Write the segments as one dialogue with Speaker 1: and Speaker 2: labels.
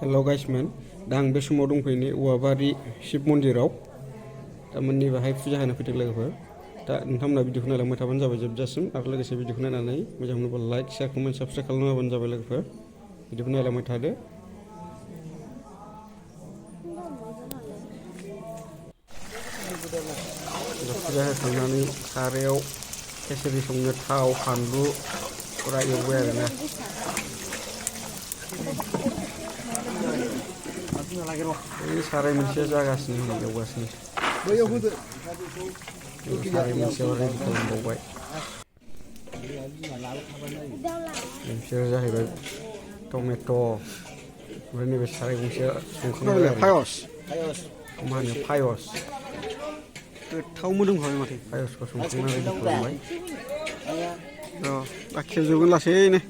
Speaker 1: हेल' गाइसमोन दा आं बे समाव दंफैयो औवाबारि शिब मन्दिराव थारमाने बाहाय फुजा होनो फैदों लोगोफोर दा नोंथांमोना भिडिअखौ नायलांबाय थाबानो जाबाय जोबजासिम आरो लोगोसे भिडिअखौ नायनानै मोजां मोनोबा लाइक शेयार कमेन्ट साबस्क्राइब खालामना होबानो जाबाय लोगोफोर भिडिअखौ नायलांबाय थादो फुजा होखांनानै सारायाव केसारि संनो थाव फानलु फुरा एवबाय आरोना बै साराय मोनसेया जागासिनो एवगासिनो साराय मोनसेयाव रेडि खालामबावबाय मोनसेया जाहैबाय टमेट' ओमफ्राय नैबे साराय गंसेया संखांबाय पायस मा होनो पायस गोथाव मोदोमखाबाय माथो पायसखौ संखांना रेडि खालामबाय र' खेबजोबगोन लासैनो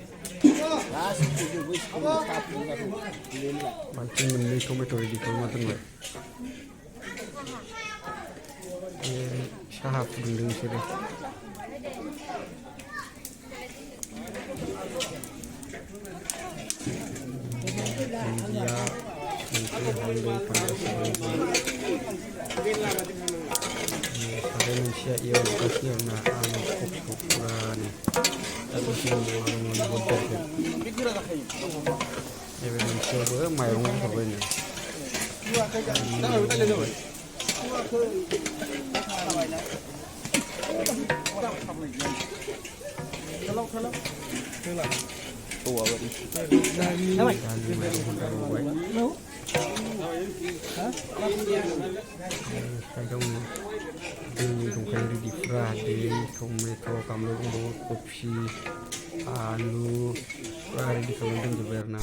Speaker 1: बाल्थिं मोननै टमेट' रेडि खालामना दोनबाय साहा फुदुंदों बिसोरो दुन्दिया संख्रि हालदै फानलु साराय मोनसेया एवगासिनो आरोना आलु कफिखौ फुरानो दा दसे उनाव आरो मोनबावदेरगोन नैबे मोनसेयावबो माइरं होहरबायनो दै दंखायो रेडि फुरा दै टमेट' बानलु दंबावो कफि आलु फुरा रेडि खालामना दोनजोब्बाय आरोना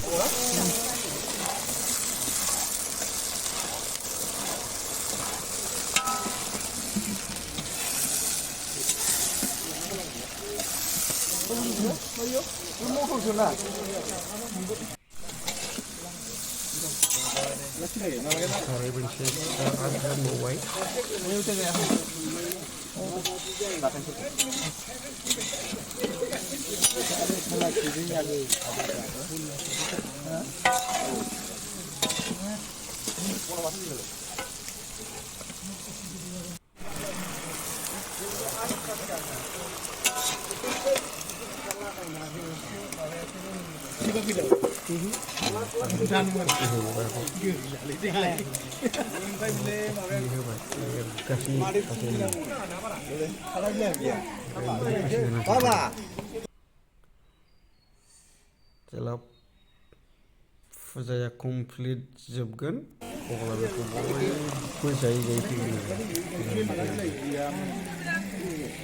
Speaker 1: साराय मोनसे आरो दोनबावबाय जेला फुजाया कमप्लिट जोबगोन अब्ला बेखौ बयबो जायै जायै फैगोन